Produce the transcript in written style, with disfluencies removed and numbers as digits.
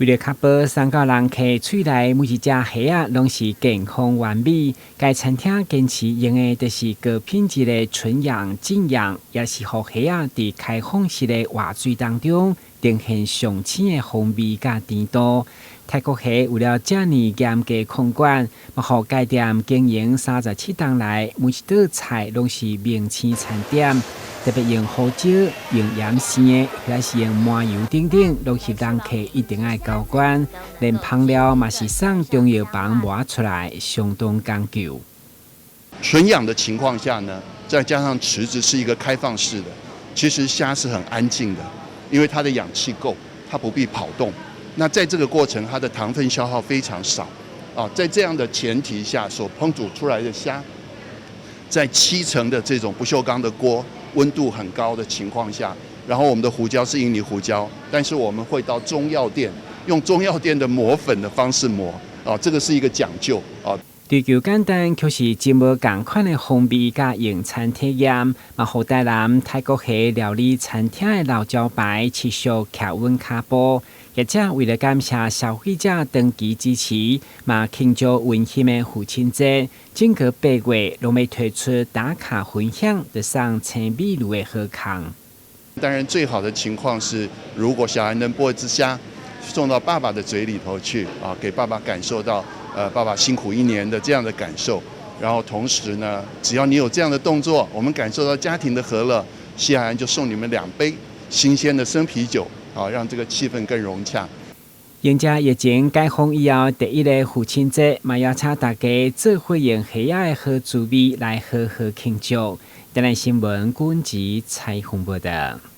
為了確保送到人客喙內每一隻蝦仔攏是健康完美，該餐廳堅持用的就是高品質的純養、淨養，也是予蝦仔佇開放式的活水當中呈現上鮮的風味佮甜度。泰國蝦為了遮爾嚴格控管，嘛予該店經營37冬來，每一道菜攏是明星餐點，特別用胡椒、用鹽生的，抑是用麻油等等，攏是人客一定愛過關。連烹料嘛是送中藥房磨出來，相當講究。純養的情況下呢，再加上池子是一個開放式的，其實蝦是很安靜的，因為它的氧氣夠，它不必跑動。那在這個過程，它的糖分消耗非常少，啊，在這樣的前提下所烹煮出來的蝦，在7層的這種不鏽鋼的鍋，溫度很高的情況下，然後我們的胡椒是印尼胡椒，但是我們會到中藥店，用中藥店的磨粉的方式磨，啊，這個是一個講究啊。追求簡單，卻是真無仝款的風味佮用餐體驗，嘛予台南泰國蝦料理餐廳的老招牌持續徛穩跤步。業者為了感謝消費者長期支持，嘛慶祝溫馨的父親節，整個8月攏欲推出打卡分享，就送青美露的好康。當然，最好的情況是，如果小孩能剝一隻蝦送到爸爸的嘴裡頭去，啊，給爸爸感受到，爸爸辛苦一年的這樣的感受。然後同時呢，只要你有這樣的動作，我們感受到家庭的和樂，西海岸就送你們2杯新鮮的生啤酒。好，讓這個氣氛更融洽。迎接疫情解封以後，第一个父親節，嘛邀請大家做伙用蝦仔的好滋味來好好慶祝。台南新聞，君吉采訪報道。